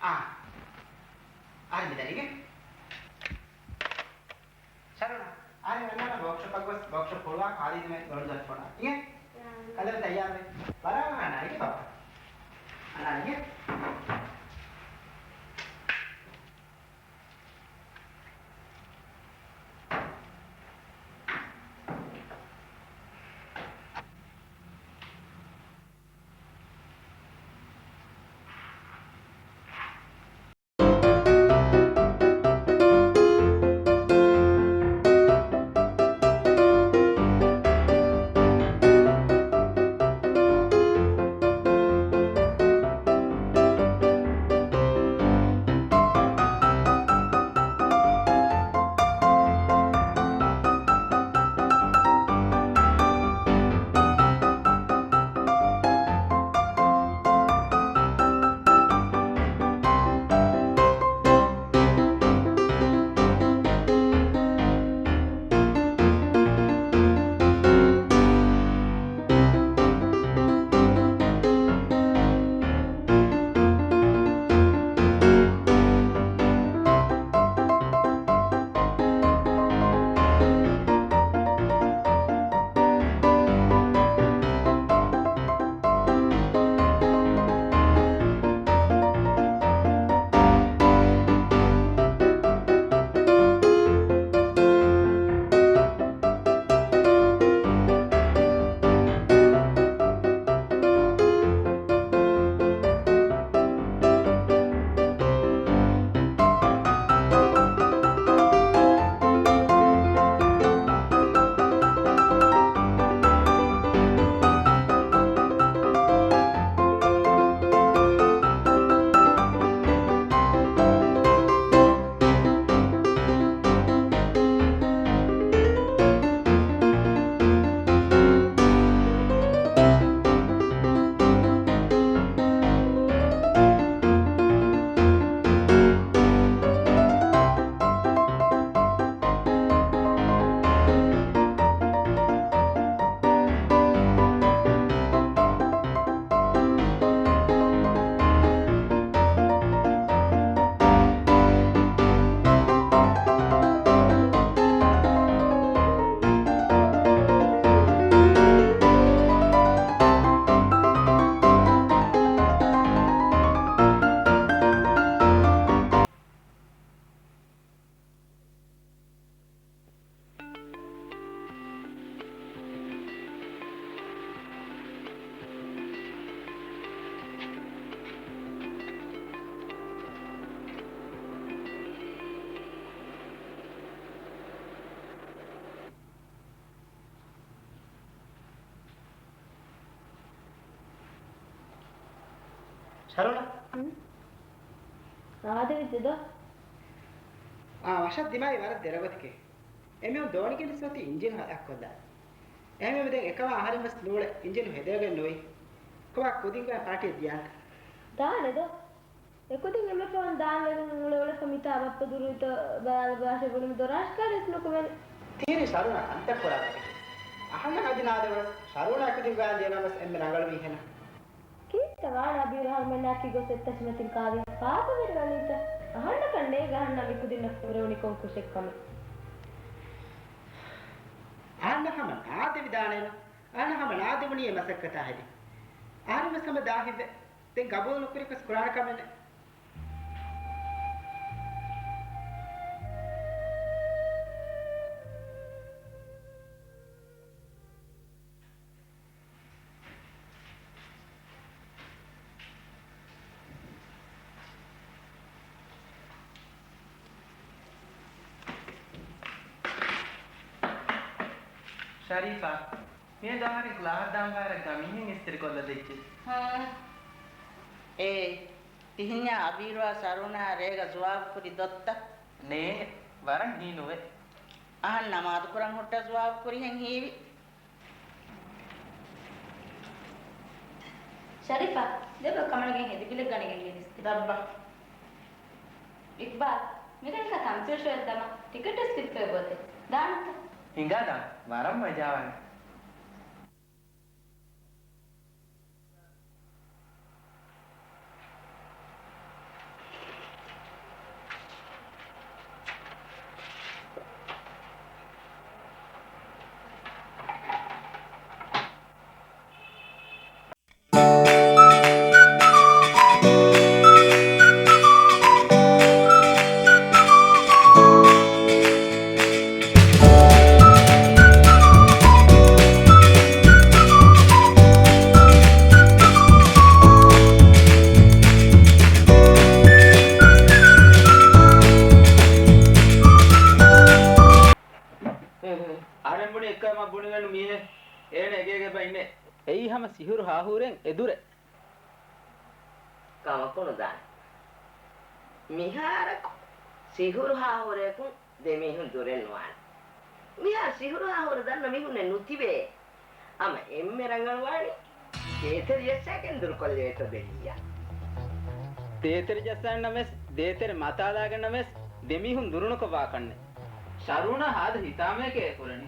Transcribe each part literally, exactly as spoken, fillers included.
އާ. އާރެ މިދަނީގެ. ޝަރުނާ، އާރެ އަންނާނަ ވޯކްޝޮޕަށް ގޮސް، ވޯކްޝޮޕް ހުޅުވާ ޚާލީދު މެ ދޮޅު ދަށްފޮނާ. އިނގޭ؟ ކަލޭ ތައްޔާރުވެ. ވަރާ އަންނާނީގެ ބައްޕަ. އަންނާނީގެ. ޝަރުނާ. ހުން؟ އާދެވިއްޖެ ދޯ؟ އާ، ވަށަށް ދިމާވި ވަރަށް ދެރަ ގޮތެކޭ. އެމީހުން ދޯނިގެން ވެސް އޮތީ އިންޖީނު ހަލާކުކޮށްލާ. އެހެންވީމަ ދެން އެކަމާ އަހަރެން ވެސް ނޫޅެ އިންޖީނު ހެދޭގޮތް ނުވި. ކޮބާ ކުދިންގޮޔަށް ޕާޓީއަށް ދިޔާންތަ؟ ދާނެ ދޯ؟ އެކުދިން އެންމެ ފަހުން ދާން ވެގެން އުޅެ އުޅެފަ މިތާ ބައްޕަ ދުރުވިތަ ބަލާލަ ބާށޭ ބުނުމު ދޮރާށި ކާރިސް ނުކުމެން. ތިހިރީ ޝަރުނާ ކަންތައް ކުރާ ގޮތަކީ. އަހަންނަށް އަދި ނާދެވުނަސް ޝަރުނާ އެކުދިން ގޮޔަށް ދިޔަނަމަސް އެންމެ ރަނގަޅުވީ ހެނަ. ކީއްތަ ވާން އަބީރު އަހަރުމެންނާ ކި ގޮސް އެއްތަށިމަތިން ކާދި ފާފަވެރި ވަނީތަ؟ އަހަންނަކަށް ނޭގަ އަހަންނާ މިކުދިންނަށް ކުރެވުނީ ކޮން ކުށެއްކަމެއް. އަހަންނަށް ހަމަ ނާދެވިދާނޭނަ. އަހަންނަށް ހަމަ ނާދެވުނީ އެ މަސައްކަތާ ހެދި. އަހަރެން ވެސް ހަމަ ދާހިތްވެ. ދެން ގަބޫލު ނުކުރިކަސް ކުރާނެ ކަމެއް ނެތް. ޝަރީފާ، މިއަދު އަހަރެން ކްލާހަށް ދާން ފަހަރަށް ގަ މީހެއް އިސްތިރިކޮށްލަ ދެއްޗި. ހާ. އޭ، ތިހިންޏާ އަބީރުއާ ސަރޫނާ ރޭގަ ޒުވާބު ކުރި ދޮއްތަ؟ ނޭ، ވަރަށް ހީނުވޭ. އަހަން ނަމާދު ކުރަން ހުއްޓަ ޒުވާބު ކުރިހެން ހީވި. ޝަރީފާ، ދެބަ ކަމަނަގެން ހެދިބިލެއް ގަނެގެން ގެނެސް. ދައްބަ. އިޤްބާލް، މިކަންކަން ތަމްސީލް ޝޯއެއް ދަމާ، ޓިކެޓް ވެސް ކިރިތި އޮތްބޮތެއް. ދާނަންތަ؟ ހިނގާ ދާން. ވަރަށް މަޖާވާނެ. ހަމަ ސިހުރު ހާހޫރޭން އެދުރެއް. ކަމަކު ނުދާނެ. މިހާރަކު ސިހުރު ހާހޫރަޔަކުން ދެމީހުން ދުރެއް ނުވާނެ. މިހާރު ސިހުރު ހާހޫރަ ދަންނަ މީހުންނެއް ނުތިބޭ. ހަމަ އެންމެ ރަނގަޅުވާނީ ދޭތެރެ ޖައްސާގެން ދުރުކޮށްލެވޭތޯ ދެން މިއްޔާ. ދޭތެރެ ޖައްސާނަމަވެސް، ދޭތެރެ މަތާލާގަންނަމަވެސް، ދެމީހުން ދުރުނުކޮށްވާކަށްނެއް. ޝަރޫނާ ހާދަ ހިތާމައެކޭ އެ ކުރަނީ.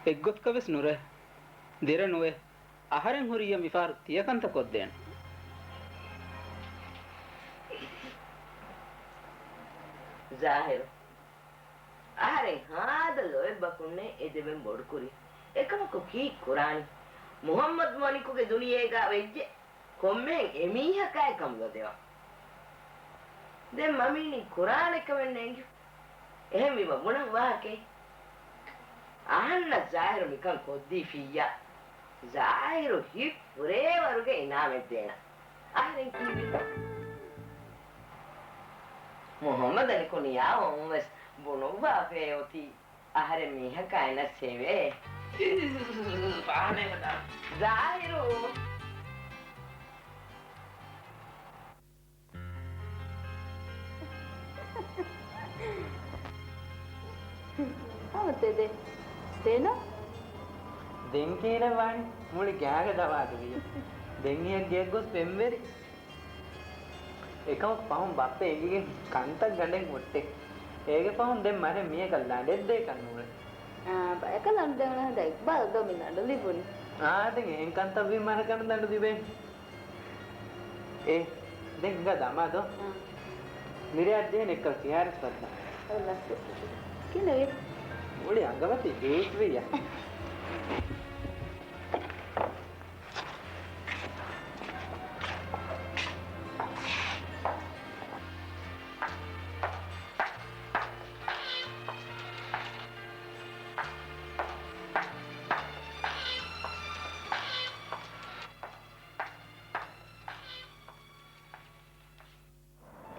އެއްގޮތަކަށް ވެސް ނުރޭ. ދެރަ ނުވޭ. އަހަރެން ހުރިއްޔާ މިފަހަރު ތިޔަ ކަންތައް ކޮށްދޭނެ. ޒާހިރު، އަހަރެން ހާދަ ލޯތްބަކުންނޭ އެ ދެބެން ބޮޑުކުރީ. އެކަމަކު ކީއް ކުރާނީ؟ މުހައްމަދު މަނިކުގެ ދުނިޔޭގަ ވެއްޖެ ކޮންމެހެން އެމީހަކާއެކަން ލޮދެވަން. ދެން މަމީނިން ކުރާނެ ކަމެއް ނޭނގި. އެހެންވީމަ ބުނަން ވާހަކައެއް. އަހަންނަށް ޒާހިރު މިކަން ކޮށްދީފިއްޔާ، ޒާހިރު ހިތް ފުރޭވަރުގެ އިނާމެއް ދޭނަން. އަހަރެން ކީއްވެ؟ މުހައްމަދަށް ނިކުނިޔާ އޮންވެސް ބުނުއްވާފައޭ އޮތީ. އަހަރެން މީހަކާ އެނަސް ހެވޭ. ޒާހިރު! ހަމަ ތެދެއް. ދެނަ؟ ދެން ކީރެއް ވާނީ؟ މުޅި ގާގަ ދަވާދުވިޔަ. ދެން އެއަށް ގެއަށް ގޮސް ފެންވެރި. އެކަމަކު ފަހުން ބައްޕަ އެނގިގެން ކަންތައް ގަނޑެއް ހުއްޓޭ. އޭގެ ފަހުން ދެން މަށެއް މީހަކަށް ލަނޑެއް ދޭކަށް ނޫޅޭ. އާ، ބަޔަކަށް ލަނޑު ދެވުނު ހިނދާ އިޤްބާލަށް ދޯ މި ލަނޑު ލިބުނީ. އާ، ދެން އެހެން ކަންތައްވީ މަށަކަށް ލަނޑު ލިބޭނެ. އޭ، ދެން ހިނގާ ދަމާ ދޯ. އާ. މިރޭ އަށް ޖެހޭނެ އެއްކަލަ ފިހާރަސް ފައްދާ. އަދި ލަސްވެސް ކިނެވި. މުޅި އަނގަމަތީ ޖޫސް ވެއްޔާ.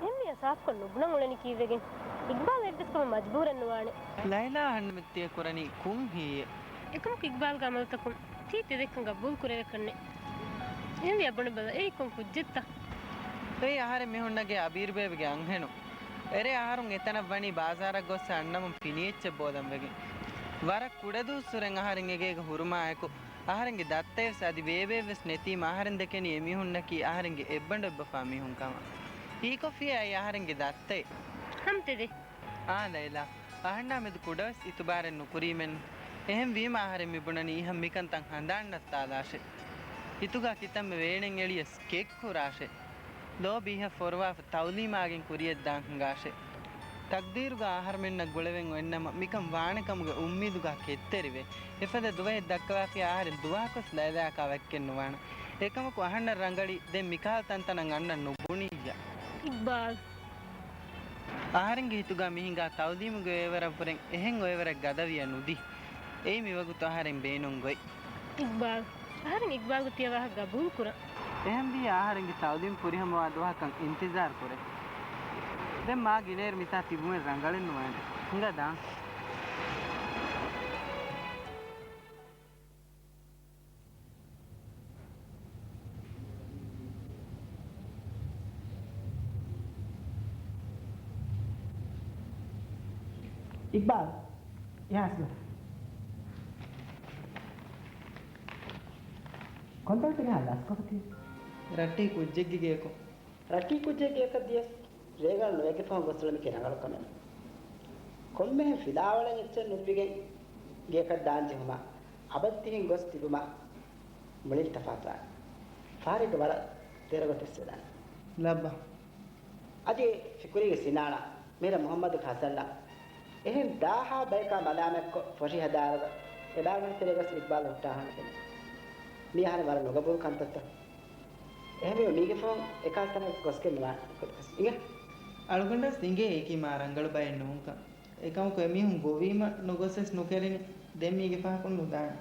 އެހެންވިޔަ ސާފުކޮށް ނުބުނަން އުޅެނީ ކީއްވެގެން؟ އިޤްބާލް އެއްވެސް ކަމެއް މަޖްބޫރެއް ނުވާނެ. ލައިލާ އަހަންނަމެން ތިޔަ ކުރަނީ ކުން ހީއެއް؟ އެކަމަކު އިޤްބާލްގެ އަމަލުތަކުން ތީ ތެދެއްކަން ގަބޫލު ކުރެވޭކަށްނެއް. އެހެންވިޔަ ބުނެބަލަ، އެއީ ކޮން ކުއްޖެއްތަ؟ އެއީ އަހަރެން މި ހުންނަގެ އަބީރުބޭބެގެ އަންހެނުން. އެރޭ އަހަރުން އެތަނަށް ވަނީ ބާޒާރަށް ގޮއްސަ އަންނަމުން ފިނިއެއްޗެއް ބޯލަން ވެގެން. ވަރަށް ކުޑަދުވަސްވުރެން އަހަރެން އެގޭގަ ހުރުމާއެކު، އަހަރެންގެ ދައްތައެއްވެސް އަދި ބޭބެއެއްވެސް ނެތީމަ އަހަރެން ދެކެނީ އެމީހުންނަކީ އަހަރެންގެ އެއްބަނޑު އެއްބަފާ މީހުން ކަމަށް. ހީކޮށްފިޔާ އެއީ އަހަރެންގެ ދައްތައެއް. ހަމްތެދެ. އާ ލައިލާ، އަހަންނާ މެދު ކުޑަވެސް އިތުބާރެއް ނުކުރީމެއްނު. އެހެންވީމަ އަހަރެން މިބުނަނީ އިހަށް މިކަންތައް ހަނދާން ނައްތާލާށޭ. ހިތުގާ ކިތަންމެ ވޭނެއް އެޅިޔަސް ކެތް ކުރާށޭ. ލޯބި އިހަށް ފޮރުވާފަ ތައުލީމާގެން ކުރިޔަށް ދާން ހިނގާށޭ. ތަޤްދީރުގާ އަހަރުމެންނަށް ގުޅެވެން އޮތްނަމަ، މިކަން ވާނެ ކަމުގެ އުއްމީދުގާ ކެތްތެރިވޭ. އެފަދަ ދުވަހެއް ދައްކަވާފިޔާ އަހަރެން ދުވަހަކުވެސް ލައިލާއަކާ ވަކިކެއް ނުވާނެ. އެކަމަކު އަހަންނަށް ރަނގަޅީ ދެން މިކަހަލަ ތަންތަނަށް އަންނަން ނުބުނިއްޔާ. އިޤްބާލް. އަހަރެންގެ ހިތުގާ މިހިނގާ ތައުލީމުގެ އޮއެވަރަށްވުރެން އެހެން އޮއެވަރެއް ގަދަވިޔަ ނުދީ. އެއީ މިވަގުތު އަހަރެން ބޭނުން ގޮތް. އިޤްބާލް، އަހަރެން އިޤްބާލްގެ ތިޔަ ވާހަކަ ގަބޫލު ކުރަން. އެހެންވިއްޔާ އަހަރެންގެ ތައުލީމް ފުރިހަމަވާ ދުވަހަކަށް އިންތިޒާރު ކުރޭ. ދެން މާ ގިނައިރު މިތާ ތިބުމެއް ރަނގަޅެއް ނުވާނެ. ހިނގާ ދާން. އިޤްބާލް، އެހާސް ކޮންތާކު އެހާ ލަސްކޮފަތި؟ ރައްޓެހި ކުއްޖެއްގެ ގެޔަކު. ރައްޓެހި ކުއްޖެއްގެ ގެޔަކަށް ދިޔަސް ރޭގަނޑު ނުވެގެފަ ގޮސް އުޅެމެކޭ ރަނގަޅު ކަމެއް. ކޮންމެހެން ފިލާވަޅެއް އެއްޗެއް ނުލިބިގެން ގެޔަކަށް ދާން ޖެހުމާ، އަބަދު ތިހެން ގޮސް ތިބުމާ މުޅިން ތަފާތުވާނެ. ފާރިގަ ވަރަށް ދެރަ ގޮތެއް ވެދާނެ. ލައްބަ. އަދި ފިކުރީގެ ސިނާނާ، މިރަ މުހައްމަދު ހަސަންނާ އެހެން ދާހާ ބަޔަކާ މަލާމަތްކޮށް ފޮށި ހަދާއިރުގަ އެބާގެ ތެރޭގަސް އިޤްބާލް ހުއްޓާ ހަނދު ފެނޭ. މީ އަހަރެން ވަރަށް ނުގަބޫލު ކަންތައްތައް. އެހެންވީމަ މީގެ ފަހުން އެކާލަ ތަނަކަށް ގޮސްގެން ނުވާނެ ކުދިކަސް. އިނގޭ. އަޅުގަނޑަސް އިނގޭ އެކީ މާ ރަނގަޅު ބައެއް ނޫންކަން. އެކަމަކު އެމީހުން ގޮވީމަ ނުގޮސްވެސް ނުކެރެނީ ދެން މީގެ ފަހަކުން ނުދާނެ.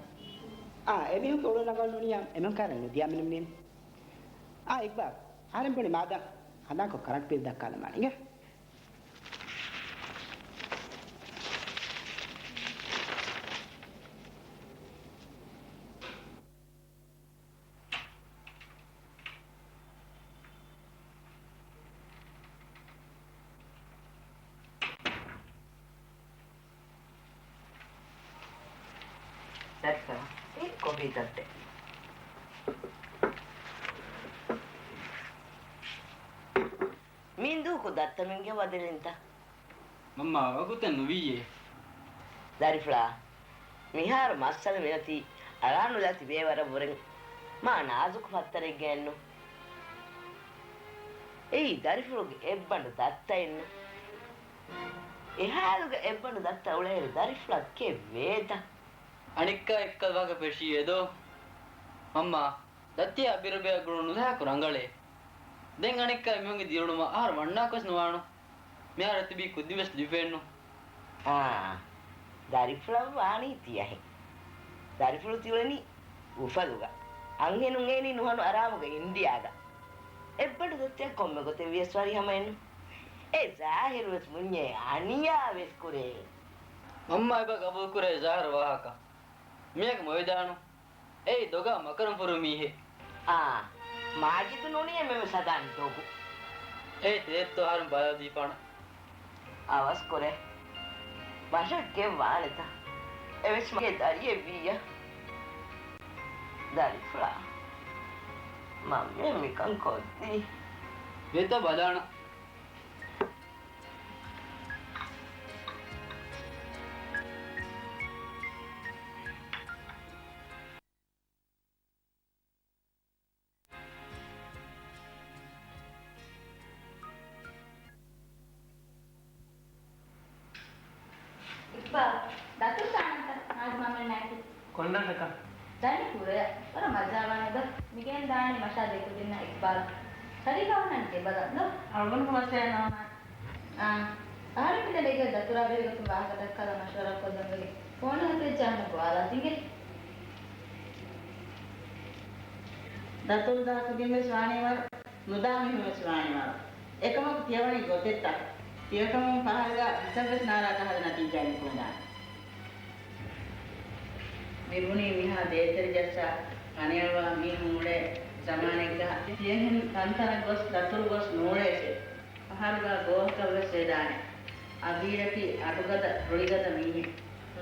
އާ، އެމީހުންގެ އުޅުނު ރަނގަޅު ނޫނިއްޔާ އެމީހުން ކައިރިން ނުދިޔާ މިނިމް ނީން. އާ، އިގްބާލް، އަހަރެން ބުނި މާދަން ހަނދާންކޮށް ކަރަންޓް ބިލް ދައްކާލަމާނެ އިނގޭ. ސައްތަ، އެ ކޮފީ ތައްތެއް. މީން ދޫކު ދައްތަމެންގެ ވަދެލިންތަ؟ މަންމާ، ވަގުތެއް ނުވިއޭ. ދަރިފުޅާ، މިހާރު މައްސަލަ މިއޮތީ އަޅާނުލާ ތިބޭވަރަށްވުރެން މާ ނާޒުކު ފައްތަރެއްގައެއްނު. އެއީ ދަރިފުޅުގެ އެއްބަނޑު ދައްތައެއްނު. އެހާލުގަ އެއްބަނޑު ދައްތަ އުޅޭއިރު ދަރިފުޅަށް ކެތްވޭތަ؟ އަނެއްކާ އެއްކަލަ ވާހަކަ ފެށީއޭ ދޯ. މަންމާ، ދައްތިއާ އަބީރުބެއަށް ގުޅުނު ނުލާކު ރަނގަޅޭ. ދެން އަނެއްކާ މީހުންގެ ދިރިއުޅުމަށް އަހަރު ވަންނާކުވެސް ނުވާނު. މިހާރު އެތިބީ ކުއްދިންވެސް ލިބިފައެއްނު. އާ، ދަރިފުޅަށް ވާނީ ތިޔަހެން. ދަރިފުޅު ތިއުޅެނީ އުފަލުގަ. އަންހެނުން އޭނީ ނުހަނު އަރާމުގަ އިންޑިއާގަ. އެއްބަނޑު ދައްތައަށް ކޮންމެ ގޮތެއް ވިޔަސް ވަރި ހަމައެއްނު. އެ ޒާހިރުވެސް މުންޏޭ، އަނިޔާވެސް ކުރޭ. މަންމާ އެބަ ގަބޫލުކުރޭ ޒާހިރު ވާހަކަ. މީހަކަށް މޮޔަދާނު. އެއީ ދޮގާ މަކަރުން ފުރު މީހެއް. އާ، މާޖިދު ނޫނީ އެންމެންވެސް ހަދާނެ ދޮގު. އޭ ތޭއްތޯ އަހަރުން ބަލާ ދީފާނަ. އަވަސް ކުރޭ. މަށަށް ގެން ވާނެތަ؟ އެވެސް މަގޭ ދަރިއެއް ވިއްޔަ. ދަރިފުޅާ. މަންމަ މިކަން ކޮށްދީ. ވޭތަ ބަލާނަ. އިޤްބާލް، ދަތުރު ދާނަންތަ؟ ނާޒު މަންމަ ނާކި. ކޮން ދަންނަކަ؟ ދަނީ ކުރެއަށް. ވަރަށް މަޖާވާނެ ދޯ. މިގޭން ދާނީ މަށާ ދެކުދިންނަށް އިޤްބާލް. ޝަރީފާ ވަނަން އެބަލަން ދޯ. އަޅުގަނޑު މައްސަލައެއް ނޯންނާނެ. އާ، އަހަރެން މިދަނީ ދަތުރާ ބެހިގޮތުން ވާހަކަ ދައްކާލާ މަޝްވަރާ ކޮށްލަން ވެގެން. ފޯނު ހަތަރެއް ޖާނަ ގޮވާލާ ތިނގެ. ދަތުރު ދާ ކުދިން ވެސް ވާނީ ވަރު، ނުދާ މީހުން ވެސް ވާނީ ވަރު. އެކަމަކު ތިޔަވަނީ ގޮތެއްތަ؟ ތިޔަކަމުން ފަހަރުގަ ހިސަބް ވެސް ނާރާ ކަހަލަ ނަތީޖާއެއް ނުކުމެދާނެ. މިބުނީ މިހާ ދޭތެރެ ޖައްސާ ކަނިއަޅުވާ މީހުން އުޅޭ ޒަމާނެއްގަ ތިޔަހެން ތަންތަނަށް ގޮސް ދަތުރު ގޮސް ނޫޅޭށޭ. ފަހަރުގަ ގޯހަކަށް ވެސް ވެދާނެ. އަބީރަކީ އަޑުގަދަ، ރުޅިގަދަ މީހެއް.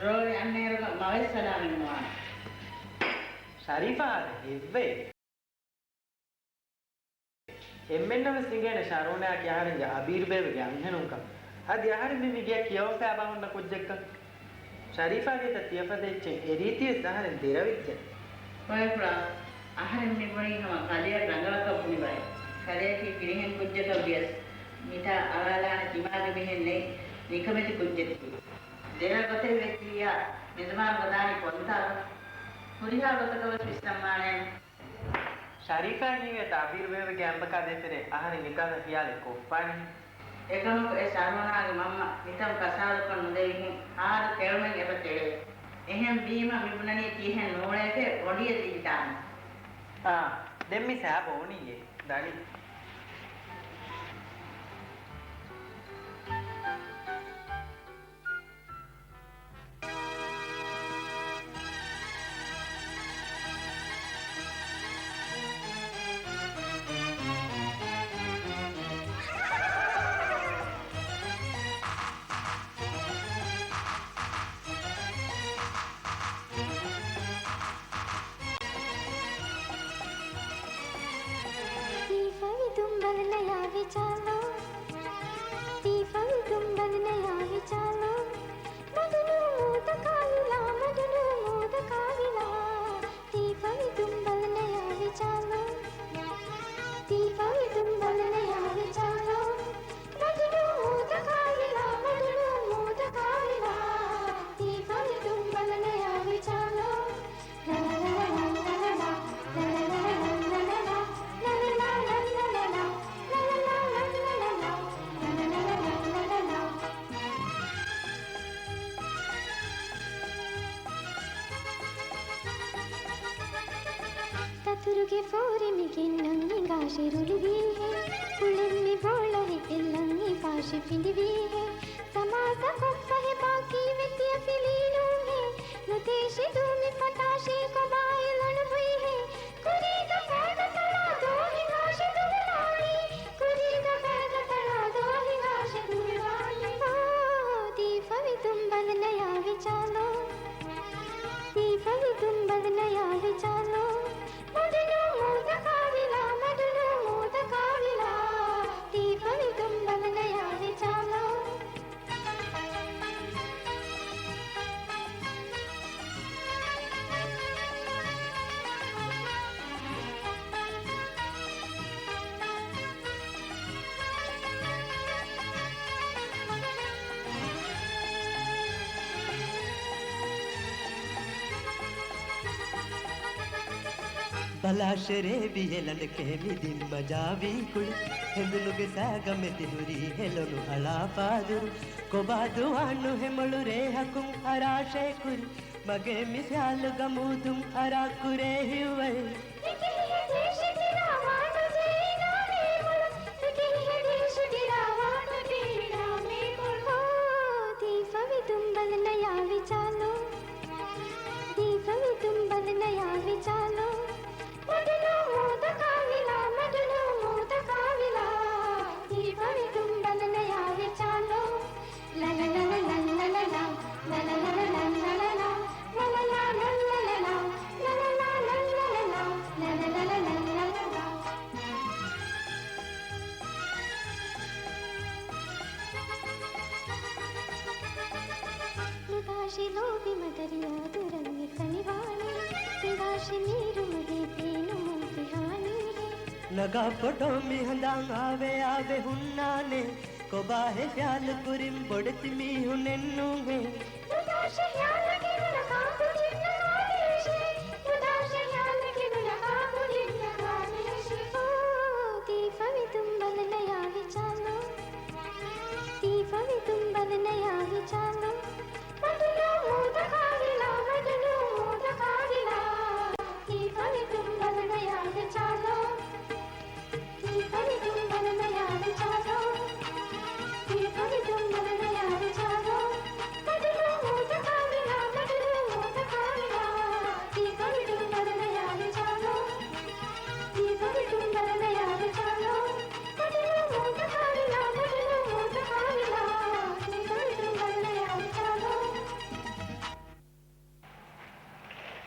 ރޯޅި އަންނައިރުގަ މަވެސް ސަލާމަތްނުވާނެ. ޝަރީފާ އަދި ހެއްވެ؟ އެންމެންނަށް ވެސް އިނގޭނެ ޝަރޫނާއަކީ އަހަރެންގެ އަބީރުބޭބެގެ އަންހެނުންކަން. އަދި އަހަރެން މި މިގެއަށް ކިޔަވަފައި އަބަހުންނަ ކުއްޖެއްކަން. ޝަރީފާގެ ތަ ތިޔަފަދަ އެއްޗެއް އެރީތިވެސް އަހަރެން ދެރަވިއްޖެ. ހޮއެފުޅާ، އަހަރެން މިބުނީ ހަމަ ކަލެއަށް ރަނގަޅަކަށް ބުނި ބައެއް. ކަލެއަކީ ފިރިހެން ކުއްޖަކަށް ވިޔަސް މިތާ އަޅާލާނެ ދިމާގެ މިހެން ނެތް ނިކަމެތި ކުއްޖެއް ތިބި. ދެރަ ގޮތެއް ވެއްޖިއްޔާ، މިޒަމާނުގަ ދާނީ ކޮންތާކަށް؟ ހުރިހާ ގޮތަކަށް ވެސް ވިސްނަންވާނެ. ޝަރީފާ ހީވޭތަ އަބީރުބޭބެގެ އަނބަކާ ދޭތެރޭ އަހަރެން އެކަހަލަ ޚިޔާލެއް ކޮށްފާނެހެން؟ އެކަމަކު އެ ޝަރޫނާގެ މަންމަ މިތަން ފަސާދަކޮށް ނުދެވިހެން ހާދަ ކެޅުމެއް އެބަ ތެޅޭ. އެހެންވީމަ މިބުނަނީ ތިހެން ނޫޅޭކޭ ގޮނޑިއެއް ލިބިދާނެ. އާ، ދެން މި ސާބަ އުނިއޭ ދަނީ. ދުރުގެ ފޯރި މިގެންނަން އިނގާށި ރުޅިވީހޭ. ކުޅެން މި ބޯޅަ ހިތް އެއްލަން އިފާށި ފިނޑިވީހޭ. ސަމާސަކޮށްފަހެ ބާކީ ވެތިޔަ ފިލީނޫހޭ. ނުތޭށި ދޫ މި ފަތާށި ކޮބާ އެ ލޮނު ހުއިހޭ. ކުރީގަ ފައިގަ ތަޅާ ދޯހިނގާށި ދުވެލާނީ. ކުރީގަ ފައިގަ ތަޅާ ދޯހިނގާށި ދުވެލާނީ. އޯ، ދީފަވި ތުނބަލަ ނަޔާ ވިޗާލޯ. ދީފަވި ތުނބަލަ ނަޔާ ވިޗާލޯ. މަޑުނޫ މޫދަކާ ވިލާ، މަޑުނޫ މޫދަކާ ވިލާ. ދީފަވި ތުނބަލަ ނަޔާ ވިޗާލޯ. ބަލާށެ ރޭވިހެ ލަނޑެކޭ މި ދިން ބަޖާވީ ކުޅި. ހެނދުނުގެ ސައިގަ މެތި ހުރީ ހެލޮނު ހަޅާފާ ދުރު. ކޮބާ ދުވާނު ހެމޮޅު ރޭހަކުން އަރާށޭ ކުރި. މަގޭ މި ޚިޔާލުގަ މޫދުން އަރާ ކުރޭ ހިތްވަރު. އެކެހި ހެދޭ ޝިޓިރާ ވާނު ޖެހިނާ މޭ މޮޅު. އެކެހި ހެދޭ ޝިޓިރާ ވާނު ޖެހިނާ މޭ މޮޅު. އޯ، ދީފަވި ތުނބަލަ ނަޔާ ވިޗާލޯ. ދީފަވި ތުނބަލަ ނަޔާ ވިޗާލޯ. މަޑުނޫ މޫދަކާ ވިލާ، މަޑުނޫ މޫދަކާ ވިލާ. ދީފަވި ތުނބަލަ ނަޔާ ވިޗާލޯ. ނުދާށި ލޯބި މަދަރިޔާ ދުރަށް އެކަނިވާނީ. ނުދާށި މީރު މަހެއް ބޭނުމުން ފިހާނީހޭ. ނަގާ ފޮޓޯ މި ހަނދާން އާވެ އާވެ ހުންނާނެ. ކޮބާހޭ ޚިޔާލު ކުރިން ބޮޑެތި މީހުން އެއްނޫންހޭ. ނުދާށި ޚިޔާލަކީ ނުލަކާ ކުދިންނަކާ ދޭށޭ. ނުދާށި ޚިޔާލަކީ ނުލަކާ ކުދިންނަކާ ދޭށޭ. އޯ، ދީފަވި ތުނބަލަ ނަޔާ ވިޗާލޯ. ދީފަވި ތުނބަލަ ނަޔާ ވިޗާލޯ. މަޑުނޫ މޫދަކާ ވިލާ، މަޑުނޫ މޫދަކާ ވިލާ. ދީފަވި ތުނބަލަ ނަޔާ ވިޗާލޯ.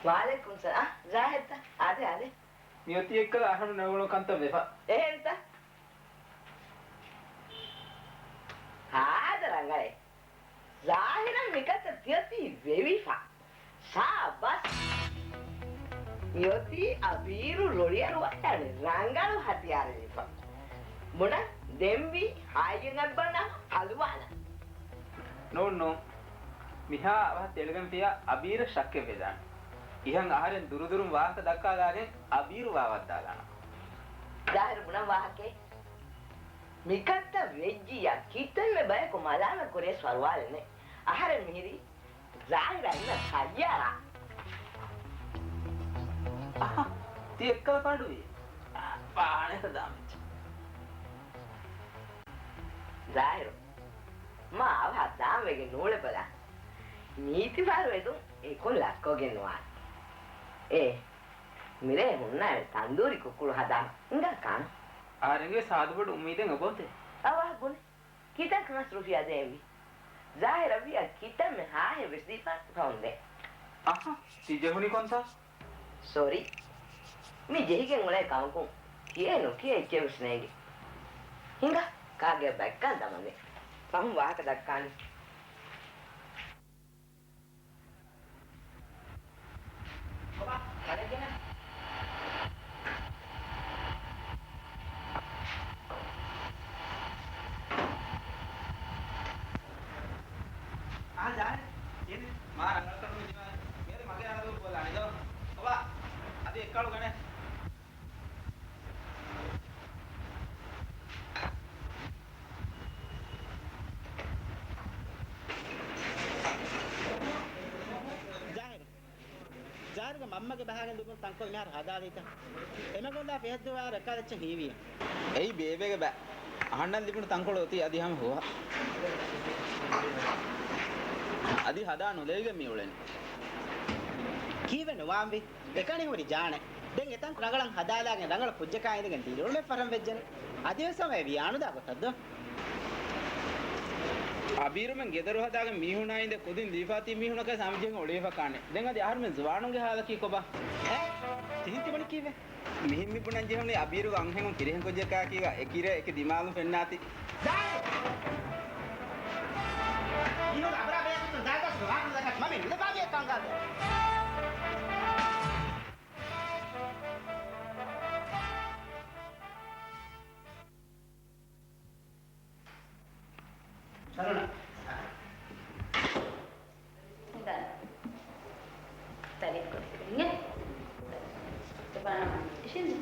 ވަޢަލައިކުމް ސަލާމް. ޒާހިރްތަ؟ އާދެ، އާދެ. މިއޮތީ އެއްކަލަ އަހަރެން ނޯގުޅުނު ކަންތައް ވެފަ. އެހެންތަ؟ ހާދަ ރަނގަޅޭ. ޒާހިރަށް މިކަންތައް ތިއޮތީ ވެވިފަ. ސާބަސް. މިއޮތީ އަބީރު ރޮޅިއަރުވައްޓާނެ ރަނގަޅު ހަތިޔާރެއް ވެފަ. ބުނަ ދެންވީ ހާއްޔަށް އަތްބަންނާ ފަލުވާލަން. ނޫން، ނޫން. މިހާ އަވަހަށް ތެޅިގެންފިޔާ އަބީރަށް ޝައްކެއް ވެދާނެ. އިހަން އަހަރެން ދުރުދުރުން ވާހަކަ ދައްކާލާގެން އަބީރު ވާވައްދާލާނަން. ޒާހިރު ބުނަން ވާހަކައެއް. މިކަންތައް ވެއްޖިއްޔާ ކިތަންމެ ބަޔަކު މަލާމަތް ކުރޭ ސްވަރުވާލެއް ނެތް. އަހަރެން މިހިރީ ޒާހިރާ އިންނަ ތައްޔާރާ. އަހަ، ތި އެއްކަލަ ފާޑުވީ؟ އާ، ވާހަނައަކަށް ދާން ވެއްޖެ. ޒާހިރު، މާ އަވަހަށް ދާން ވެގެން ނޫޅެބަލާ. ނީތިފަހަރު އެދުން އެކުން ލައްކަވެގެން ނުވާނެ. އޭ، މިރޭ ހުންނާނެ ތަންދޫރި ކުކުޅު ހަދާނަން. އިނގާ ކާނު. އަހަރެންގެ ސާދުބޮޑު އުއްމީދެއް އެބައޮތޭ. އަވަހަށް ބުނެ. ކިތަން ކަން ރުފިޔާ ދޭންވީ؟ ޒާހިރަށް ވިޔަ ކިތަންމެ ހާހެއް ވެސް ދީފަ ކަމުން ދޭ. އަހަ، ތި ޖެހުނީ ކޮންތާ؟ ސޮރީ. މި ޖެހިގެން އުޅޭ ކަމަކުން ކިޔޭ ނުކިޔޭ އެއްޗެއް ވެސް ނޭނގެ. ހިނގާ، ކާގެ ބައްކަން ދަމަން ދޭ. ފަހުން ވާހަކަ ދައްކާނެ. ބަބާ، ކަލެއް ގެނަ. އާ، ޒާހިރު، އޭނެ މާ ރަނގަޅު ކަން މި ދިމާވި. މިއަދު މަގޭ ރަނގަޅު ބޯލާނެ ދޯ. ބަބާ، އަދި އެއްކަޅު ގަނެ. ޒާހިރު. ޒާހިރުގެ މަ އައްމަގެ ބަހާގެން ލިބުނު ތަންކޮޅު މިހާރު ހަދާލީތަ؟ އެމަގުން ލާ ފިހައްދުވާ ރައްކާލައްޗެއް ހީވިއޭ. އެއީ ބޭބެގެ ބައި. އަހަންނަށް ލިބުނު ތަންކޮޅު އޮތީ އަދި ހަމަ ހުވާ. އަދި ހަދާ ނުލެވިގެން މި އުޅެނީ. ކީއްވެ ނުވާންވީ؟ އެކަނި ހުރި ޖާނެ. ދެން އެތަން ރަނގަޅަށް ހަދާލާގެން ރަނގަޅަށް ކުއްޖަކާ އިނދެގެން ދިރިއުޅުމެއް ފަށަން ވެއްޖެނެ. އަދިވެސް ހަމަ އެ ވިޔާނުދާ ގޮތަށްދޯ؟ އަބީރުމެން ގެދޮރު ހަދާގެން މީހުނާ އިނދެ ކުދިން ލީފާތީ މީހުނަކަށް ހަމަޖެހިގެން އުޅޭފަ ކާނެ. ދެން އަދި އަހަރުމެން ޒުވާނުންގެ ހާލަކީ ކޮބާ؟ އޭ، ތިހެން ތިބުނީ ކީއްވެ؟ މިހެން މި ބުނަން ޖެހުނީ އަބީރުގެ އަންހެނުން ފިރިހެން ކުއްޖަކާ ކީގަ އެކިރޭ އެކި ދިމާލުން ފެންނާތީ. ދާނެ! މީހުން އަބަރާ ބޭކުތުން ދާދާސް ވާހަކަ ދަކަށް މަމި ނުލަފާވިޔަ ކަންގާދޯ. ސަލޫނާ. ދާން. ތަރީފް ކޮށްފި އިނގޭ. ތިބާނަ އިށީނދެ.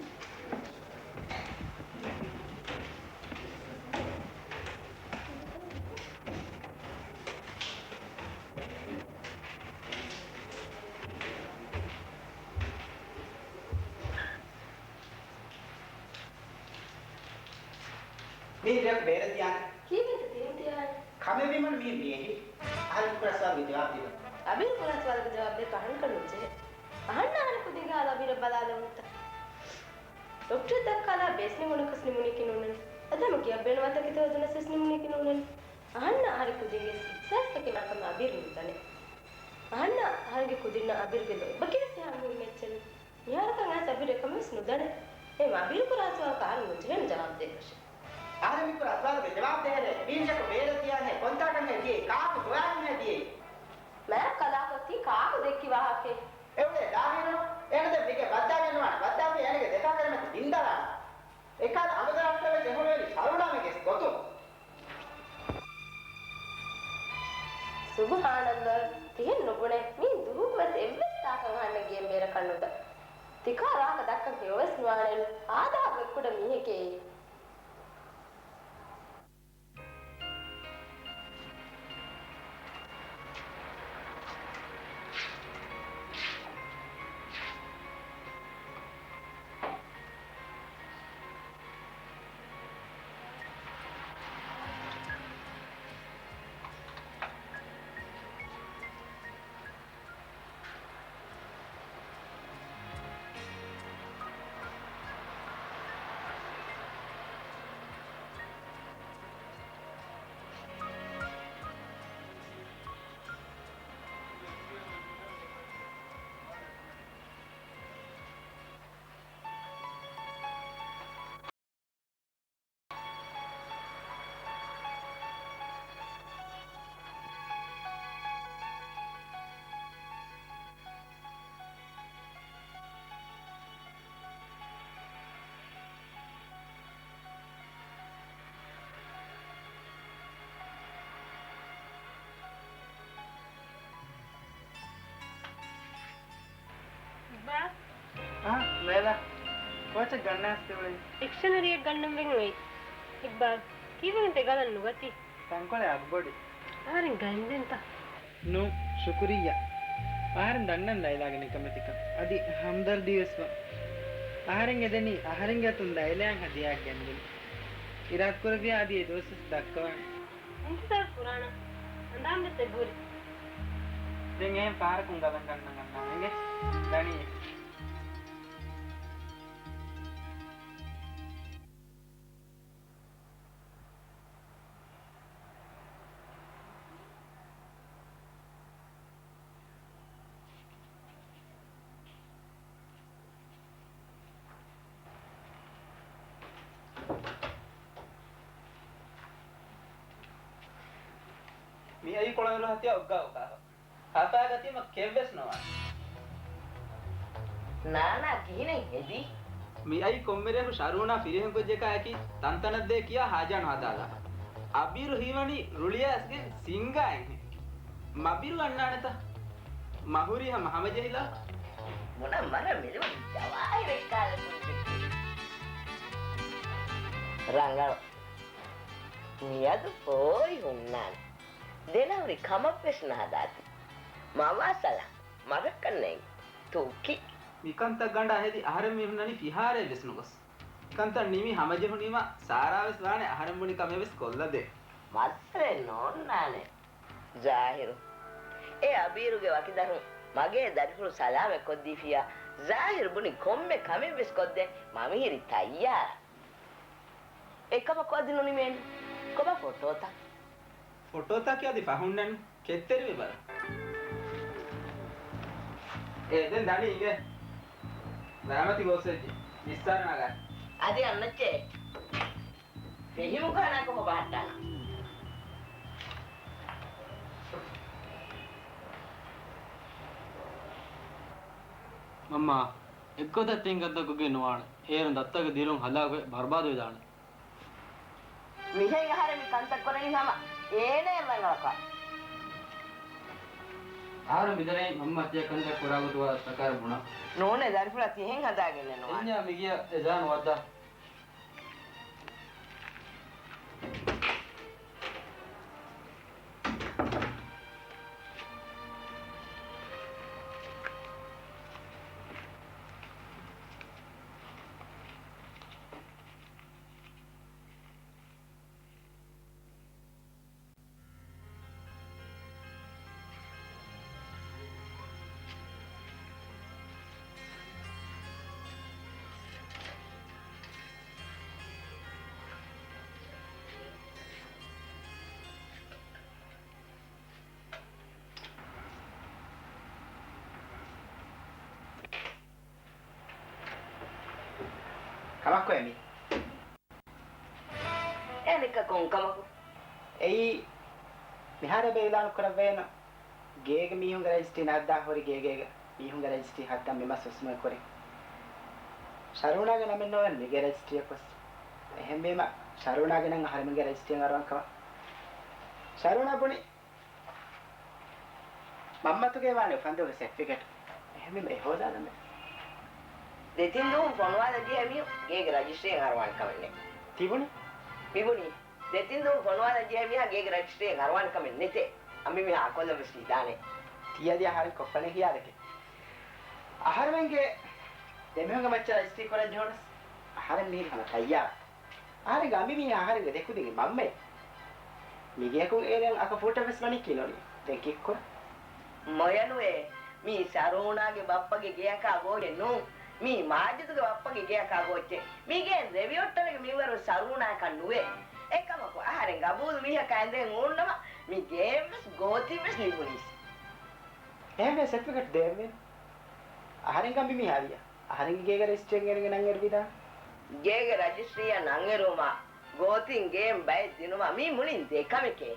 މީ ރެކް ބޭރަށް ތިޔާނެ. ކީއްވެތަ ތިހެން ތިޔާނެ؟ ކަމެއް ވީމަ މީ މިއެހި. އަހަރެން ކުރާ ސުވާލުގެ ޖަވާބު ދީބަ. އަބީރު ކުރާ ސުވާލުގެ ޖަވާބު ދޭ ކަހަންކަން ނުޖެހޭ. އަހަންނަށް އަހަރެން ކުދިންގެ ހާލު އަބީރަށް ބަލާލެވުނުތަ؟ ޑޮކްޓަރަށް ދައްކާލާ ބޭސް ނިމުނަކަސް ނިމުނީކީ ނޫންނަން. އަދި ހަމަ ގެއަށް ބޭނުންވާތަކެތި ހޯދުނަސް ވެސް ނިމުނީކީ ނޫންނަން. އަހަންނަށް އަހަރެން ކުދިންގެ އިހްސާސްތަކެއް ވާކަމަށް އަބީރު ނުދަނޭ. އަހަންނަށް އަހަރެންގެ ކުދިންނަށް އަބީރުގެ ލޯތްބަކީ ވެސް އެހާ މުހިންމު އެއްޗެއް ނޫން. މިހާރަކަށް އައިސް އަބީރު އެކަމެއް ވެސް ނުދަނޭ. އެހެން އަބީރު ކުރާ ސުވާލަކަށް އަހަރެން ނުޖެހޭނެ ޖަވާބު ދޭން ވެށެ. އަހަރެން މި ކުރާ ސުވާލުގެ ޖަވާބު ދޭހަށް މީން ރެކް ބޭރަށް ތިޔާނެ ކޮންތާކަށްހޭ ދިޔައީ؟ ކާކު ހޮވާގެންހޭ ދިޔައީ؟ މާތް ކަލާކޮ ތީ ކާކު ދެއްކި ވާހަކައެއް؟ އެއުޅޭ ދާހިރު، އޭނަ ދެން މިގެ ބައްދާގެންނުވާނެ، ބައްދާފި އޭނަގެ ދެފާކަރިމަތި ބިންދަލާނެ. އެކަހަލަ އަނބުދަރާފުޅެއް ވެސް އެހުޅުވެވި ޝަރުނާމެގެ ގޮތުން. ސުބުހާނައްލާ، ތިހެން ނުބުނޭ، މީ ދުވަހަކު ވެސް އެއްވެސް ތާކަށް އަހަންނަށް ގެއިން ބޭރަށް ކަންނުދާ. ތިކާ ވާހަކަ ދައްކަން ހެޔޮވެސް ނުވާނެއްނު، އާދަހަކު އެއްކުޑަ މީހެކޭ. އިޤްބާލް. އާ، ލައިލާ. ކޯޗެއް ގަންނަ އައިސް ތިއުޅެނީ؟ ޑިކްޝަނަރީއެއް ގަންނަން ވެގެން އޮތް. އިޤްބާލް، ކީއްވެގެންތަ ގަލަން ނުގަތީ؟ ތަންކޮޅެއް އަގުބޮޑި. އަހަރެން ގައިންދެންތަ؟ ނޫން، ޝުކުރިއްޔާ. އަހަރެން ދަންނަން ލައިލާގެ ނިކަމެތިކަން. އަދި ހަމްދަރްދީވެސް ވާ. އަހަރެން އެދެނީ އަހަރެންގެ އަތުން ލައިލާއަށް ހަދިޔާއެއް ގެންދިނުން. އިރާދަކުރެއްވިޔާ އަދި އެ ދުވަސްވެސް ދައްކަވާނެ. އިންތިޒާރު ކުރާނަން. ހަނދާންވެސް އެބަހުރި. ދެން އެހެން ފަހަރަކުން ގަލަން ގަންނަން އަންނާނެ އިނގޭ. ދަނީ. މިއައީ ކޮޅަނދުރު ހަތިޔާ އޮއްގާ އޮގާފަ. ހަފާގަތީމަ ކެއްވެސް ނުވާނެ. ނާނާ ކިހިނެއް ހެދީ؟ މިއައީ ކޮންމެރެއަކު ޝަރޫނާ ފިރިހެން ކުއްޖަކާއެކީ ތަންތަނަށްދޭ ކިޔާ ހާޖާނު ހަދާލާފަ. އަބީރު ހީވަނީ ރުޅިއައިސްގެން ސިންގާ އެހެން. މަބިރު އަންނާނެތަ؟ މަހުރީ ހަމަ ހަމަޖެހިލާ. ބުނަން މަރަށް މިލިވަނީ ޖަވާހިރެއް ކާލަ ކުއްޖެއް. ރަނގަޅު. މިއަދު ފޯރި ހުންނާނެ. ދެނަހުރި ކަމަށްވެސް ނަހަދާތި. މަވާސަލާ، މަރަކަށް ނޭނގެ. ތޫކި. މިކަންތައް ގަނޑާ ހެދި އަހަރެން މީހުންނަނީ ފިހާރައެއް ވެސް ނުގޮސް. މިކަންތައް ނިމި ހަމަޖެހުނީމަ ސާރާ ވެސް ވާނެ އަހަރެން ބުނި ކަމެއް ވެސް ކޮށްލަދޭ. މައްސަލައެއް ނޯންނާނެ. ޒާހިރު. އޭ އަބީރުގެ ވަކި ދަރުން މަގޭ ދަރިފުޅު ސަލާމަތް ކޮށްދީފިއްޔާ، ޒާހިރު ބުނި ކޮންމެ ކަމެއް ވެސް ކޮށްދޭ، މަ މިހިރީ ތައްޔާރަށް. އެކަމަކު އަދި ނުނިމޭނެ. ކޮބާ ފޮޓޯތައް؟ ފޮޓޯތަކެއް އަދި ފަހުންނަނީ. ކެތްތެރިވެ ބަލަ. އޭ ދެން ދަނީ އިނގޭ. ރަހްމަތި ގޯސްވެއްޖެ. ވިއްސާރަ ނަގާ. އަދި އަންނައްޗޭ. ފެހިމު ކާނާކޮ ބަހައްޓާނަ. މަންމާ، އެއްގޮތަށް ތިން ގަދަކުގެ ނުވާނެ. އޭރުން ދައްތަގެ ދިރުން ހަލާކުވެ ބަރުބާދުވެދާނެ. މިހެން އަހަރެން މި ކަންތައް ކުރަނީ ހަމަ އޭނައަށް ރަނގަޅަކަށް. އަހަރެން މިދަނީ މަންމަ ތިޔަ ކަންތައް ކުރާ ގޮތުގަ ތަކާރަ ބުނަ. ނޫނޭ ދަރިފުޅާ ތިހެން ހަދާގެންނެއް ނުވާނެ. އެންޏާ މިގިޔަ އެ ޖާން ވައްދާ. ކަމަކު އެމީ. އެނެއްކަ ކޮން ކަމަކު؟ އެއީ، މިހާރު އެބަ އިލާނު ކުރައްވައޭނަ، ގޭގެ މީހުންގެ ރަޖިސްޓްރީ ނަގައްދާ ހުރި ގޭގޭގެ މީހުންގެ ރަޖިސްޓްރީ ހައްދަން މި މަސް ހުސްމަތް ކުރިން. ޝަރޫނާގެ ނަމެއް ނޯވެން މިގޭ ރަޖިސްޓްރީއަކުވެސް. އެހެންވީމަ، ޝަރޫނާގެ ނަން އަހަރެމެންގެ ރަޖިސްޓްރީއަށް އަރުވަން ކަމަށް. ޝަރޫނާ ބުނި، މަންމަތުގެ ވާނެ އުފަންދުވަހުގެ ސެޓްފިކެޓް. އެހެންވީމަ އެ ހޯދާލަމޭ. ދެތިން ދުވަހުން ފޮނުވާލަން ޖެހޭ މީހުން ގޭގެ ރަޖިސްޓްރީއަށް އަރުވާނެ ކަމެއް ނެތް. ތިބުނީ؟ މިބުނީ. ދެތިން ދުވަހުން ފޮނުވާލަން ޖެހޭ މީހާ ގޭގެ ރަޖިސްޓްރީއަށް އަރުވާނެ ކަމެއް ނެތޭ. އަނބިމީހާ އަކޮށްލަން ވެސް ނިދާނެ. ތިޔަދި އަހަރެން ކޮށްފަނޭ ޚިޔާލެކޭ. އަހަރެމެންގެ ދެމީހުންގެ މައްޗަށް ރަޖިސްޓްރީ ކުރަން ޖެހުނަސް އަހަރެން މިހިރީ ހަމަ ތައްޔާރަށް. އަހަރެންގެ އަނބިމީހާ އަހަރެންގެ ދެކުދިންގެ މަންމައެއް. މިގެއަކުން އޭރުން އަކަ ފޫޓަށް ވެސް ވަނީ ކިނުނީ. ދެން ކިއްކުރަ؟ މޮޔަނުވޭ، މީ ޝަރޫނާގެ ބައްޕަގެ ގެއަކާ ގޯތި ނޫން. މީ މާޖިދުގެ ބައްޕަގެ ގެއަކާ ގޯތި. މިގެއިން ރެވިއޮއްޓަނިގެ މިންވަރު ޝަރޫނާއަކަށް ނުވޭ. އެކަމަކު އަހަރެން ގަބޫލު މީހަކާ އިނދެން އުޅުނުނަމަ، މި ގެއިން ވެސް ގޯތިން ވެސް ލިބުނީސް. އެހެންވެ ސެޓްފިކެޓް ދޭންވީނު. އަހަރެން ގަނބި މީހާ ދިޔަ. އަހަރެންގެ ގޭގެ ރަޖިސްޓްރީއަށް އޭނަގެ ނަން އެރުވިދާނެ. ގޭގެ ރަޖިސްޓްރީއަށް ނަން އެރުވުމާ ގޯތިން ގެއިން ބައެއް ދިނުމާ މީ މުޅިން ދެ ކަމެކޭ.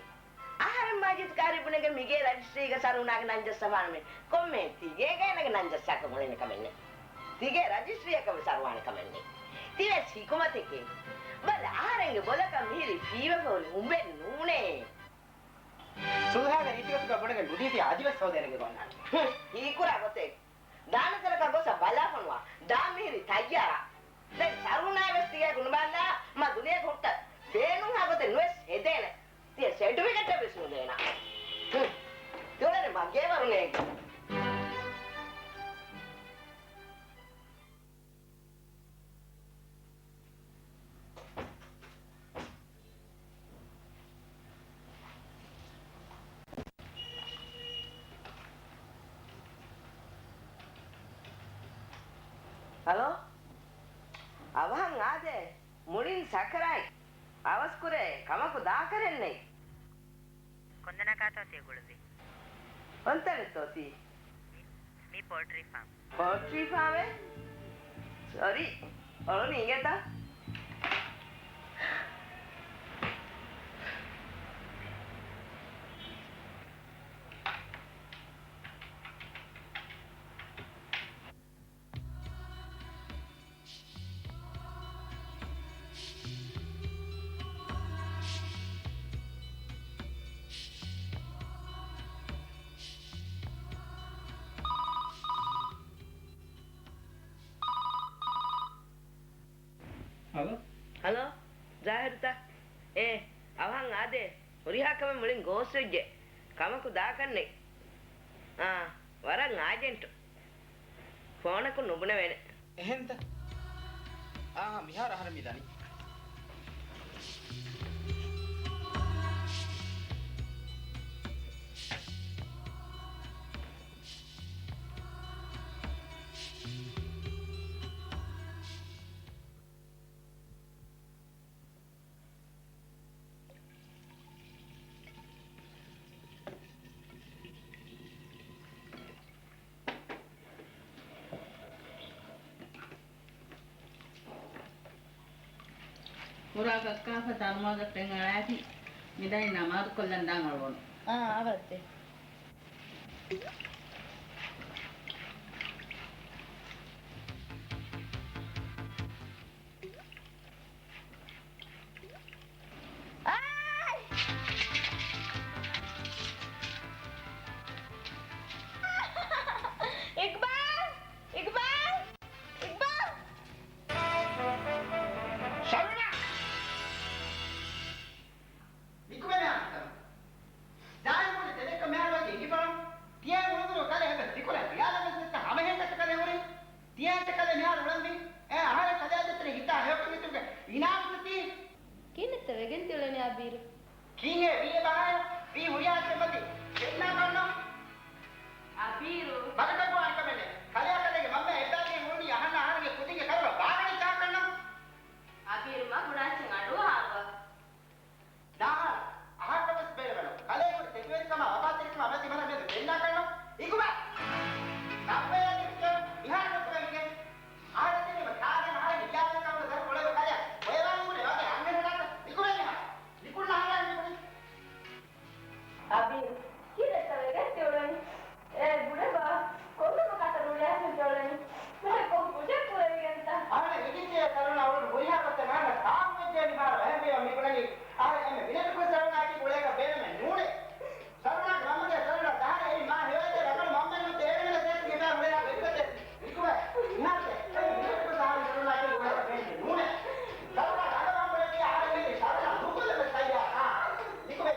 އަހަރެން މާޖިދު ކާރި ބުނެގެން މިގޭ ރަޖިސްޓްރީގަ ޝަރޫނާގެ ނަން ޖައްސަފާނަމޭ. ކޮންމެ ތިގޭގަ އޭނަގެ ނަން ޖައްސާކަށް އުޅެނެ ކަމެއް ނެތް. ތިގޭ ރަޖިސްޓްރީއަކަށް ވެސް އަރުވާނެ ކަމެއް ނެތް. ތިވެސް ހިކުމަތެކޭ. ބަލަ އަހަރެންގެ ބޮލަކަށް މިހިރީ ފީވެފަ ހުރި ހުނބެއް ނޫނޭ. ސުލްހާގެ ރީތިގޮތުގަ ބުނެގެން ނުދީފިޔާ އަދިވެސް ހޯދޭނެގެ ގޮންނާނެ. ހުން، ހީކުރާ ގޮތެއް. ދާނެ ތަނަކަށް ގޮސް ބަލާފަންވާ. ދާން މިހިރީ ތައްޔާރަށް. ދެން ޝަރޫނާ ވެސް ތިގޭގަ ނުބަލާ، މަ ދުނިޔޭގަ ހުއްޓަ ބޭނުންހާ ގޮތެއް ނުވެސް ހެދޭނެ. ތިޔަ ސެޓްފިކެޓެއް ވެސް ނުދޭނަ. ހުން. ތިއުޅެނީ މަގޭ ވަރު ނޭނގި. ހަލޯ؟ އަވަހަށް އާދޭ. މުޅިން ސަކަރާތް. އަވަސްކުރޭ، ކަމަކު ދާކަށެއް ނެތް. ކޮންތަނަކާތޯ ތި ގުޅުއްވީ؟ ކޮންތަނެއްތޯ ތީ؟ މި، މި ޕޯލްޓްރީ ފާމް. ޕޯލްޓްރީ ފާމެއް؟ ސޮރީ، އޮޅުނީ އިނގޭތަ؟ ހަލޯ؟ ހަލޯ؟ ޒާހިރުތަ؟ އޭ، އަވަހަށް އާދޭ. ހުރިހާ ކަމެއް މުޅިން ގޯސްވެއްޖެ. ކަމަކު ދާކަށް ނެތް. އާ، ވަރަށް އާޖެންޓު. ފޯނަކުން ނުބުނެވޭނެ. އެހެންތަ؟ އާހާ، މިހާރު އަހަރެން މި ދަނީ. ހުރާ ކައްކާފަ ތަނުމާގައްޓެން އަޅާތި މިދަނީ ނަމާދުކޮށްލަން ދާން އަޅުވަން. އާ، އަވައްދެ. އާއި! އިގްބާލް! އިގްބާލް! އިގްބާލް! ޝަރުނާ! ނިކުމެ މިހާރު. ދާއިމުގެ ތެދެއްކަ މިހާރު ވަކި އިނގިފަޅުން. ތިޔަ އުޅުދުރު ކަލޭ ހެދަ ތިކުރެ ވިޔާލަމެސް ހަމަހެން ކަސަކަލެ ހުރި. ތިޔަ އެއްޗެއް ކަލޭ މިހާރު އުޅަންވީ. އެ އަހަރެން ކަލޭ ދެތެރެ ހިތާ ހެޔޮކަން އިތުރުގެ އިނާމުތަ ތީ. ކިހިނެއްތަ ވެގެން ތިއުޅެނީ އަބީރު؟ ކީއްހޭ ވީ އެބަހާޔަ؟ ވީ ހުރިހާ އެއްޗެއް މަތި ގެންނާ ކަންނޯ. އަބީރު. ބަލަކަށް ވާނި ކަމެއް ނެތް. ކަލެއާ ކަލޭގެ މަންމަ އެއްބާގެ ހުޅުނީ އަހަންނަށް އަހަރެންގެ ކުދިންގެ ކަރުނަ ބާރަނި ތާކަންނަ. އަބީރު މަ ގުނާއްޗެއް އަޑުއަހާބަ. ނާހާ، އަހަރަކަށް ވެސް ބޭނުމެއްނު. ކަލޭ ހުރި ތެދުވެރިކަމާ ވަފާތެރިކަމާ މަތި މަރަށް މެދު ގެންނާ ކަންނޯ. އިގުބާ. ތައްވަޔާ ތިބިކަން މިހާރު ގޮތުގަ މިގެން. އަހަރެން ތިބީމަ ކާގެން އަހަރެން ހިލާވެ ކަމުގަ ދަރު އުޅެވެ ކަލެއަށް ބޮއެވާން ހުރެ ވަގެ އަންހެނުންނާކަށް ނިކުމެ މިހާރު. ނިކުންނަ އަހަރާ ނިކުނީ. އަބީ، ކިހިނެއްތަ ވެގެން ތިއުޅެނީ؟ އޭ ބުޑެބާ، ކޮންކަމަކާތަ ރުޅިއައިސް ތިއުޅެނީ؟ މިހެން ކޮން ކުށެއް ކުރެވިގެންތަ؟ އަހަރެން އިނގިއްޖެ ސަލޫނާ އުޅުނު ހުރިހާ ގޮތެއް ނާންނަ ކާކު ވެއްޖެ މިހާރު އެހެންވީމަ މިބުނަނީ. އަހަރެން އެންމެ މިނެޓު ކުރި ސަލޫނާއަކީ އުޅޭކަށް ބޭނުމެއް ނޫނޭ. ސަލޫނާގެ މަންމަގެ ސަލޫނާ ދަހަރެއް އެއީ މާ ހެޔޮއެދޭ ރަނގަޅު މަންމައެއް ނުވަތަ އޭނަ ވެސް އެއް މިހާރު ހުރިހާ ވެރިގޮތެއް. ނިކުމެ، މިހާރު އެ މިނެޓު ކުރި ސަލޫނާއަކީ އުޅޭކަށް ބޭނުމެއް ނޫނޭ. ސަލޫނާ ރަނގަޅު މަންމައެއް ތިޔަ އަހަރެން ހެދީ ސަލޫނާ ނުކޮށްލަން ވެސް ތައްޔާރާ. ނިކުމެ.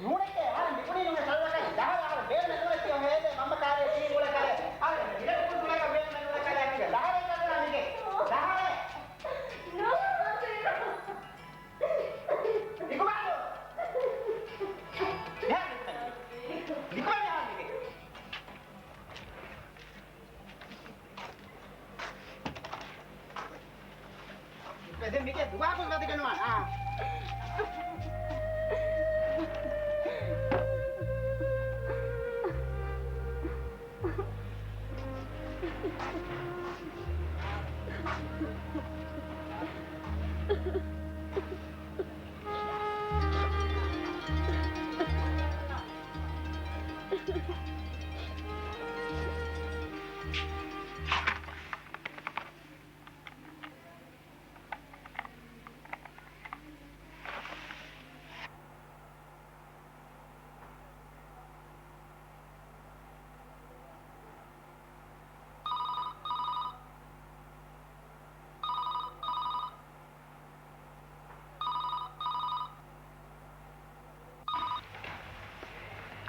ނޫނެކޭ، އަހަރެން މިބުނީ ނޫނޭ ސަލޫނާ ކަލޭ. ދަހަރެއް އަހަރެން ބޭނުމެއް ނޫނޭ ތިޔަ ހޭދޭ މަންމަ ކާރިއަށް ތީ އުޅޭ ކަލޭ. އަހަރެން މިރޭ ކުދި އުޅޭކަށް ބޭނުމެއް ނޫނޭ ކަލޭ އަންގެ. ދަހަރެއް ކަލޭ ނިކުމެ. ދަހަރެއް. ނިކުމެ. ނިކުމެ. ދެން މީގެ ދުވާކުން ވަދެގެންވާން. އާ.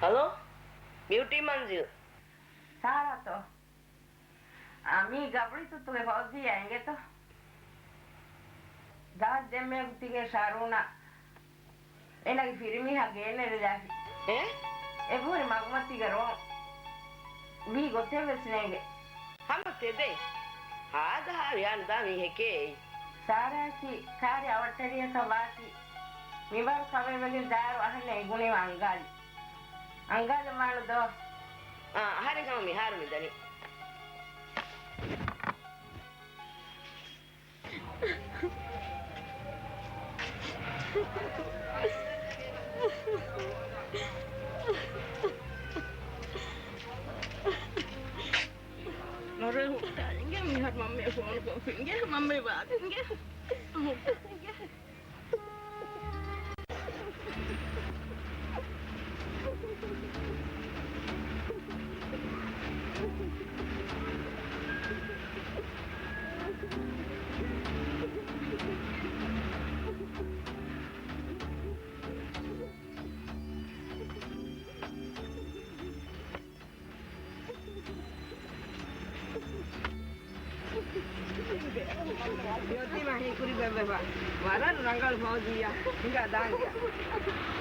ހަލޯ، ބިއުޓީ މަންޒިލް. ސާރާތޯ؟ އާ، މީ ގަބުޅި ތުއްތުގެ ފައުޒިއްޔާ އިނގޭތޯ؟ ދާސް ދެންމެ ގުތީގެ ޝާރޫނާ އޭނާގެ ފިރިމީހާ ގޭން ނެރެލާފި. އޭ؟ އެބަހުރި މަގުމަތީގަ ރޯން ވީ ގޮތެއް ވެސް ނޭނގެ. ހަމަ ތެދެއް. ހާދަހާ ވިޔާނުދާ މީހެކޭ އެއީ. ސާރާއަކީ ކާރި އަވަށްޓެރިއަކަށް ވާތީ، މިވަރު ކަމެއް ވެގެން ދާއިރު އަހަންނަށް އެނގުނީމަ އަންގާލި. އަންގާލަން ވާނު ދޯ؟ އާ، އަހަރެން ހަމަ މިހާރު މިދަނީ. ނުރެ ހުއްޓާ އިނގޭ މިހާރު މަންމަ ފޯނު ކޮށްފި އިނގޭ މަންމަ ވާދިނގޭ. ހުއްޓާ އިނގޭ. ވަރަށް ރަނގަޅު ފައުޒިއްޔާ. ހިނގާ ދާން ގެއަށް.